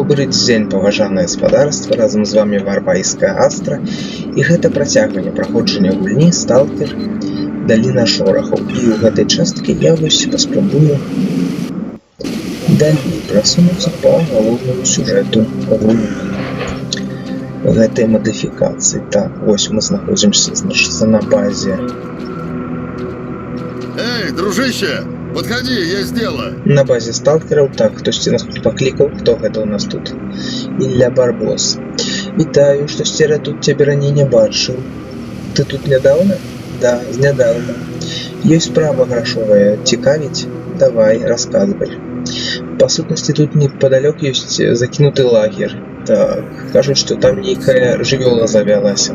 Добры дзень, паважанае спадарства, разам з вамі Варвайская Астра, і гэта працягванне праходжання гульні «Сталкер. Даліна шорахаў». І ў гэтай частцы я вось паспрабую далей прасунуцца па галоўнаму сюжэту гульні гэтай мадыфікацыі. Так, вось мы знаходзімся, значыцца, на базе. Эй, дружище, подходи, есть дело. На базе сталкераў. Так, хтосьці нас тут паклікаў. Хто гэта ў нас тут? Ілля Барбос. Вітаю, штосьці я тут цябе раней не бачыў. Ты тут нядаўна? Да, знядаўна. Ёсць справа грашовая, цікавіць? Давай, расказвай. Па сутнасці, тут непадалёк ёсць закінуты лагер. Так, кажуць, што там нейкая жывёла завялася.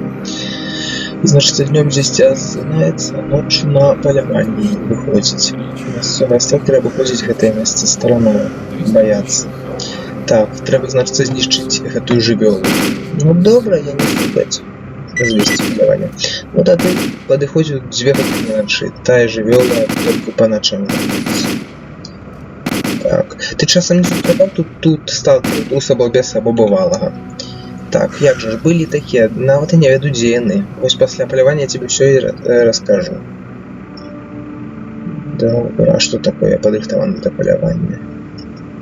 Значыцца, днём дзесьці азнаецца, ноччу на паляванне выходзіць. Мясцовыя сталкеры абыходзяць гэтае месца стараной, баяцца. Так, трэба, значыцца, знішчыць гэтую жывёлу. Ну добра, я не супраць развесці паляванне. Ну тады падыходзіў 2 гадзіны начы, тая жывёла толькі па начам выходзіць. Так, ты часам не сустракаў тут сталкераў, Туса, балбеса або бывалага? Так, як жа ж, былі такія, нават і не ведаю, дзе яны. Вось пасля палявання я тебе ўсё і раскажу. Добра, а што такое, я падрыхтаваны да палявання?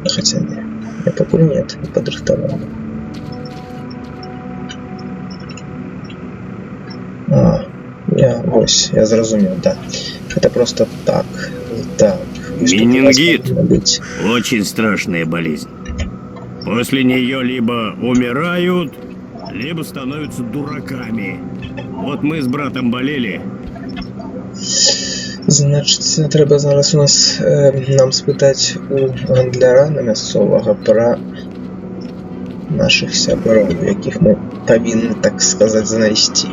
Хаця не, я пакуль нет, не падрыхтаваны. А, я, вось, я зразумеў, да. Гэта просто так, так. І што тут у нас Менингит. павінна быць? Очень страшная болезнь. После нее либо умирают, либо становятся дураками. Вот мы с братом болели. Значыцца, трэба зараз у нас нам спытаць у гандляра на мясцовага пра нашых сяброў, якіх мы павінны, так сказаць, знайсці.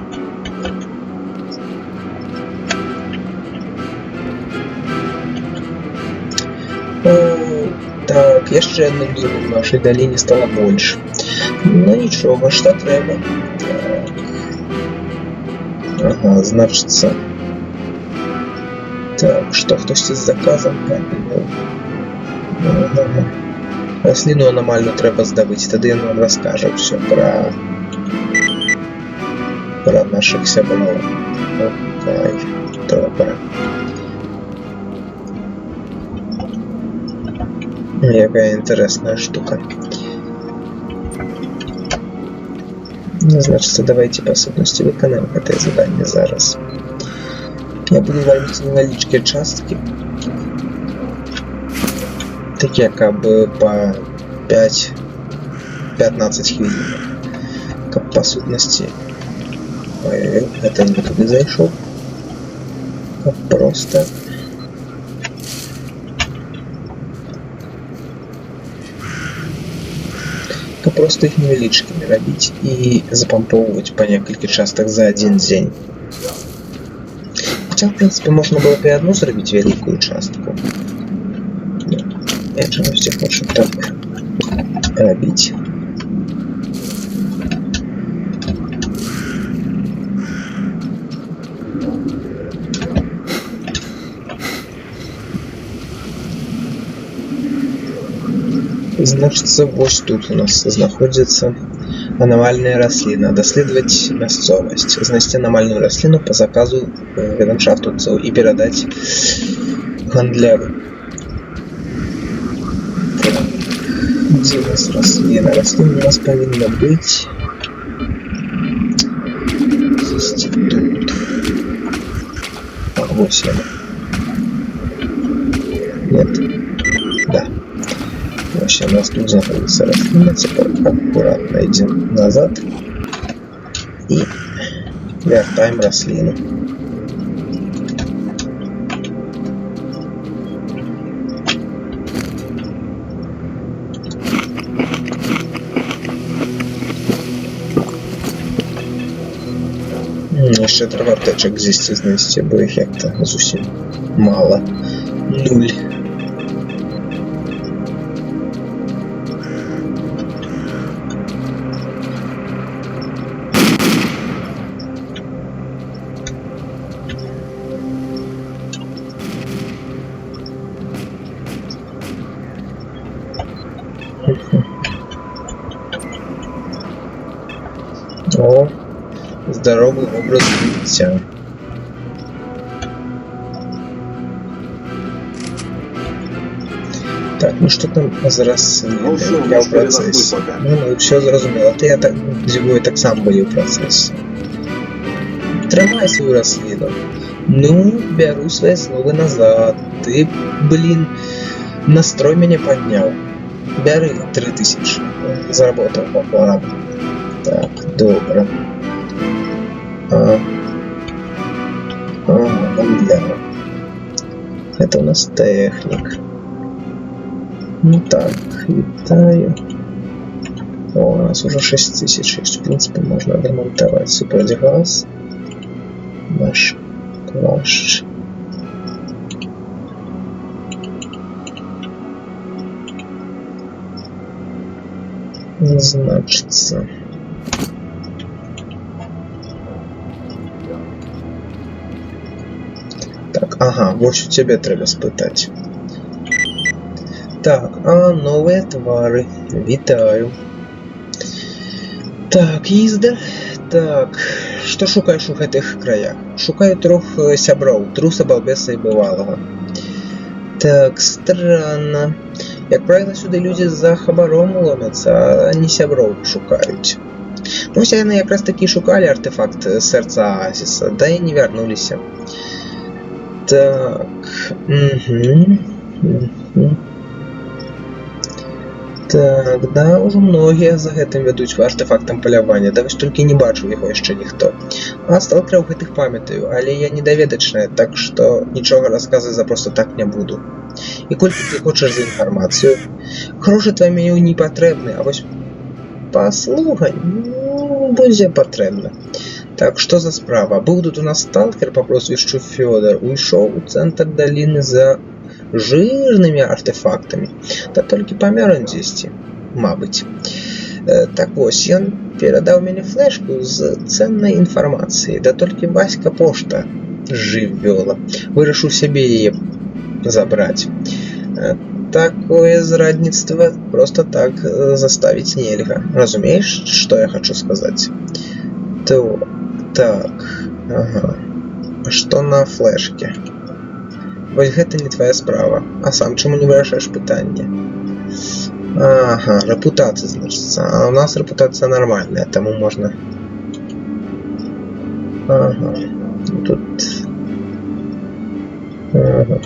О, так, яшчэ адну дуру ў нашай даліне стала больш. Ну нічога, што трэба. Так. Ага, значыцца. Так, што хтосьці з заказам павінен. Ага. Расліну анамальну трэба здабыць, тады ён нам раскажа ўсё пра нашых сяброў. Окей, добра. Якая интересная штука. Ну, значыцца, давайте па сутнасці выканаем гэтае заданне зараз. Я буду рабіць невялічкія часткі. Такія, каб па 5-15 хвілін. Каб па сутнасці. Ой, гэта не туды зайшоў. Каб просто іх невялічкімі рабіць і запампоўваць па некалькі частак за адзін дзень. Хаця, в прынцыпе, можна было б і адну зрабіць вялікую частку. Ну, я чагосьці хочу так рабіць. Значыцца, вось тут у нас знаходзіцца анамальная расліна. Даследаваць мясцовасць. Знайсці анамальную расліну па заказу ландшафтаўцаў і перадаць гандляру. Так, дзе у нас расліна? Расліна у нас павінна быць дзесьці тут. А, вось яна. Нет. Да. Вось у нас тут знаходзіцца расліна. Цяпер акуратна ідзем назад і вяртаем расліну. Яшчэ трэба аптэчак дзесьці знайсці, бо іх як-то зусім мала. Нуль. О, здоровый образ жыцця. Так, ну што там з Ну всё, расследаваннем? Я ў можешь передохнуть працэсе. пока. Ну, усё зразумела. Ты я так дзівую, таксама былі ў працэсе. Трымай сваю расследаванне. Ну, бяру свае словы назад. Ты, блин, настрой мяне падняў. Бяры 3000. Заработал по плану. Так, добра. А, да. Это у нас техник. Ну так, вітаю. О, у нас уже 6000 есть. В принципе, можно отремонтовать супротивгаз. Наш плащ. Значится. Так, ага, вось у цябе трэба спытаць. Так, а новыя твары. Вітаю. Так, Іздар. Так, што шукаеш у гэтых краях? Шукаю трох сяброў: Труса, Балбеса і Бывалага. Так, странно. Як правіла, сюды людзі за хабаром ломяцца, а не сяброў шукаюць. Ну, вось яны якраз такі шукалі артэфакт сэрца Аазіса, да і не вярнуліся. Так, угу. Так, да, ўжо многія за гэтым вядуць артэфактам палявання, да вось толькі не бачыў яго яшчэ ніхто. А сталкераў гэтых памятаю, але я не даведачная, так што нічога расказваць за проста так не буду. І колькі ты хочаш за інфармацыю? Грошы твае мне не патрэбны, а вось паслуга, ну, будзе патрэбна. Так, што за справа? Быў тут у нас сталкер па прозвішчу Фёдор, уйшоў у цэнтр даліны за жирнымі артэфактамі. Да толькі памёр ён дзесьці, мабыць. Так вось, ён перадаў мяне флешку з ценнай інфармацыяй, да толькі Васька Пошта жывёла. Вырашыў сябе яе забраць. Такое зрадніцтва просто так заставіць нельга. Разумееш, што я хачу сказаць? То, так, ага. А што на флешке? Вось гэта не твоя справа. А сам чаму не вырашаеш пытанне? Ага, рэпутацыя, значыцца. А у нас рэпутацыя нармальная, таму можна. Ага. Ну, тут. Ага.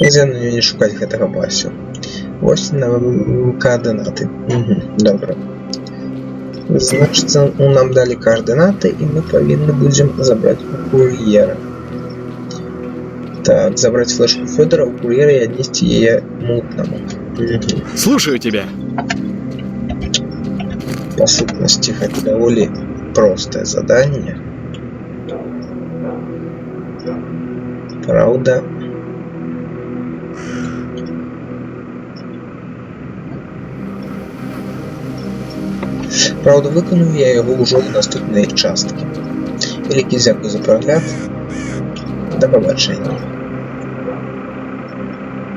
Дзе на не шукаць гэтага Васю? Вось на каардынаты. Угу, добра. Значыцца, нам далі каардынаты, і мы павінны будзем забраць у кур'ера. Так, забраць флешку Фёдора у кур'ера і аднесці яе Мутнаму. Угу. Слушаю тебя. Па сутнасці, гэта даволі простае заданне. Праўда, выканую я яго ўжо ў наступнай часткі. Вялікі дзякуй за прагляд. Да пабачэння.